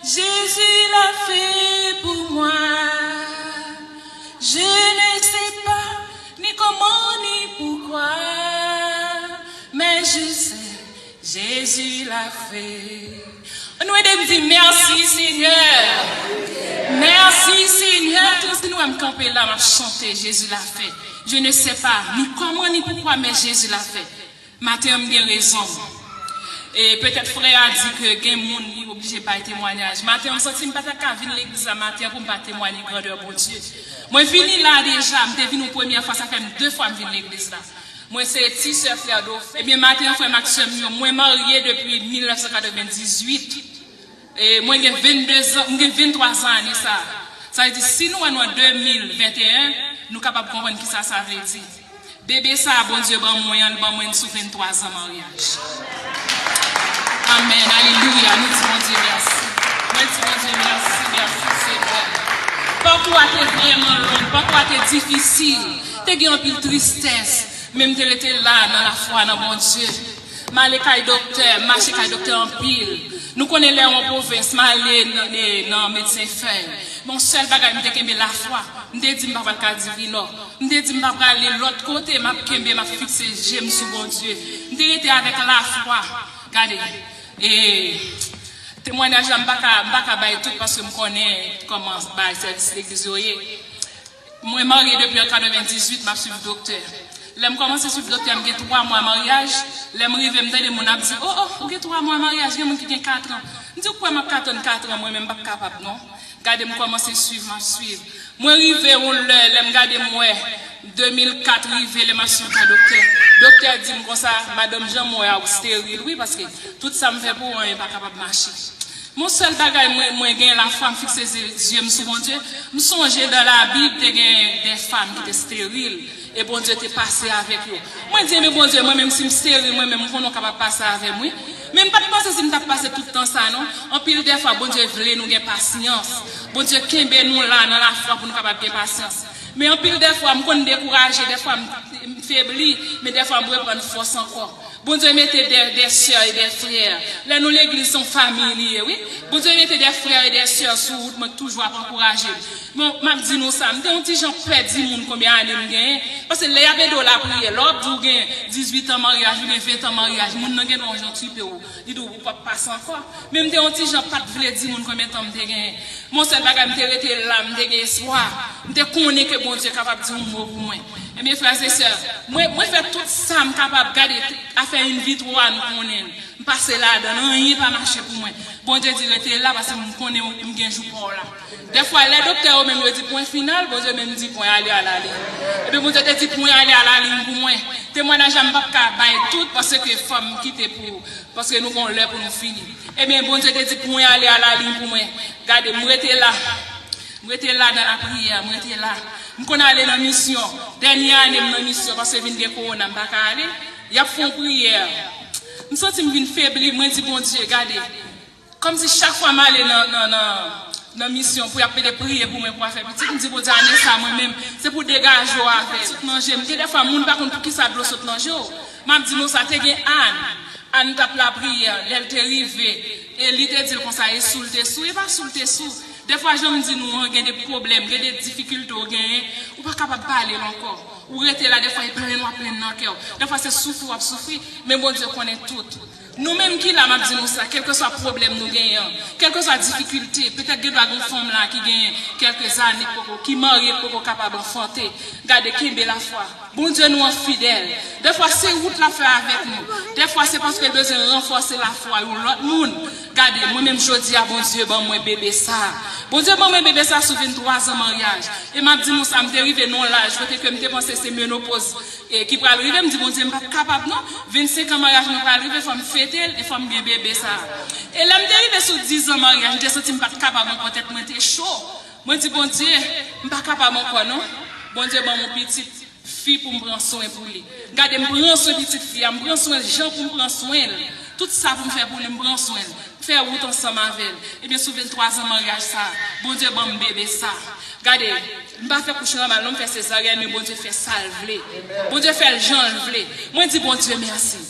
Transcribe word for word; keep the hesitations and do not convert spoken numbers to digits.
Jésus l'a fait pour moi. Je ne sais pas ni comment ni pourquoi, mais je sais, Jésus l'a fait. Nou ede m di, mèsi, Senyè. Mèsi, Senyè. Maten, si nou wè m kanpe la, m ap chante, Jésus l'a fait. Je ne sais pas ni comment ni pourquoi, mais Jésus l'a fait. Maten an, m gen rezon. E petèt frè a di ke gen moun li oblije bay temwayaj. Maten an, m santi m pa ta ka vin legliz la maten an pou m pa temwaye grandè Bondye. Mwen vini la deja, m te vin yon premyè fwa, sa fè m de fwa m vin legliz la. Mwen se ti sè frè Dofin. Ebyen, maten an, frè m ak sè m yo, mwen marye depi mil nèf san katrevendizuit. E mwen gen vennde zan, m gen venntwa zan ane sa. Sa vle di, si nou wè nou an de mil venteyen, nou kapab konprann kisa sa vle di. Bebe sa a Bondye ban mwen an, li ban mwen sou venntwa zan maryaj. Amèn, alelouya, nou di Bondye mèsi. Mwen di Bondye mèsi, mèsi Senyè. Pakou a te vrèman long, pakou a te difisil, te gen anpil tristès, men m te rete la nan lafwa nan Bondye. M ale kay doktè, m mache kay doktè anpil. Nou konnen lè w an pwovens, m ale nan, nan, nan medsen fèy. Men yon sèl bagay, m te kenbe lafwa. M te di m pa pral Kadivinò. M te di m pa prale lòt kote, m ap kenbe, m ap fikse je m sou Bondye. M te rete avèk lafwa. Gade, e, temwayaj la, m pa ka, m pa ka bay tout paske m konnen kòman bay sèvis legliz yo ye. Mwen marye depi an katrevendizuit, m ap swiv doktè. Lè m kòmanse swiv doktè, m gen twa mwa maryaj. Lè m rive, m tande moun ap di, "O, o, ou gen twa mwa maryaj, gen moun ki gen katran." M di, "Ou kwè m ap ka tann katran, mwen menm m p ap kapab non." Gade, m kòmanse swiv, m ap swiv. Mwen rive yon lè, lè m gade m wè de mil kat rive, lè m ap swiv kay doktè. Doktè di m konsa, "Madanm, jan m wè a, ou steril, wi, paske tout sa m fè pou ou an, e pa kapab mache." Mon sèl bagay, mwen, mwen gen lafwa, m fikse ze-, zye m sou Bondye. M sonje dan Labib, te gen de fanm ki te steril, e Bondye te pase avèk yo. Mwen di, "Men Bondye, mwen menm si m steril, mwen menm, m konnen w kapab pase avè m, wi." Men m pa t panse si m t ap pase tout tan sa, non. Anpil dèfwa, Bondye vle nou gen pasyans. Bondye kenbe nou la nan lafwa pou nou kapab gen pasyans. Men anpil dèfwa, m konn dekouraje, dèfwa m, m febli, men dèfwa m reprann fòs ankò. Bondye mete de, de sè e de frè. Lè nou legliz, se yon fanmi li ye, wi. Bondye mete de frè e de sè sou wout mwen ki toujou ap ankouraje m. Bon, m ap di nou sa, m te yon ti jan pè di moun konbyen ane m genyen. Paske lè y ap ede w lapriyè, lè w ap di w gen dizuit an maryaj, ou gen ven tan maryaj, moun nan gen dwa yon jan tripe w. Li di w, ou p ap pase ankò. Men m te yon ti jan pa t vle di moun konbyen tan m te genyen. Mon sèl bagay, m te rete la, m te gen espwa. M te konnen ke Bondye kapab di yon mo pou mwen. Ebyen, frè e sè, mwen, mwen fè tout sa m kapab. Gade, afè in vitro a, nou konnen l. M pase ladan l, anyen pa mache pou mwen. Bondye di, "Rete la, paske m konnen w, m gen jou pa w la." Dèfwa, lè doktè yo menm yo di pwen final, Bondye menm di pwen ale alalin. Ebyen, Bondye te di pwen ale alalin pou mwen. Temwayaj la, m p ap ka bay tout, paske fò m kite pou, paske nou gen yon lè pou nou fini. Ebyen, Bondye te di pwen ale alalin pou mwen. Gade, m rete la. M rete la nan lapriyè, m rete la. M konn ale nan misyon. Dènye ane m nan misyon, paske vin gen kowona, m pa ka ale. Y ap fè yon priyè. M santi m vin febli, mwen di Bondye, gade. Kòmsi chak fwa m ale nan, nan, nan, nan misyon pou y ap mete priye pou mwen pou afè pitit, m di, "Bondye, ane sa, mwen menm, se pou degaje w avè l." Sot nan je m. Gen dèfwa, moun pa konn poukisa dlo sot nan je w. M ap di nou sa, te gen Ann. Ann t ap lapriyè, lè l te rive, e li te di l konsa, e sou l te sou, e pa sou l te sou. Dèfwa, jan m di nou an, gen de pwoblèm, gen de difikilte w genyen, ou pa kapab pale l ankò. Ou rete la, dèfwa, e plenn w ap plenn nan kè w. Dèfwa, se soufri w ap soufri, men Bondye konnen tout. Nou menm ki la, m ap di nou sa, kèlkeswa pwoblèm nou genyen an, kèlkeswa difikilte, petèt gen dwa gen yon fanm la ki genyen kèlke zane k poko, ki marye k poko kapab anfante. Gade, kenbe lafwa. Bondye nou an fidèl. Dèfwa se wout l ap fè avèk nou. Dèfwa se paske l bezwen ranfòse lafwa yon lòt moun. Gade, mwen menm jodi a, Bondye ban mwen bebe sa. Bondye ban mwen bebe sa sou venntwa zan maryaj. E m ap di nou sa, m te rive nan yon laj kote ke m te panse se menopoz, e, ki pral rive. M di, "Bondye, m p ap kapab non. Vennsenk an maryaj mwen pral rive, fò m fete l e fò m gen bebe sa." E lè m te rive sou dizan maryaj, m te santi m pa t kapab ankò, tèt mwen te cho. Mwen di, "Bondye, m pa kapab ankò non." Bondye ban m yon pitit fi pou m pran swen pou li. Gade, m pran swen pitit fi a, m pran swen l jan pou m pran swen l. Tout sa pou m fè pou li, m pran swen l. M fè wout ansanm avè l. Ebyen, sou venntwa zan maryaj sa, Bondye ban m bebe sa. Gade, m pa fè kouch nòmal non, m fè sezaryèn, men Bondye fè sa l vle. Bondye fè l jan l vle. Mwen di Bondye mèsi.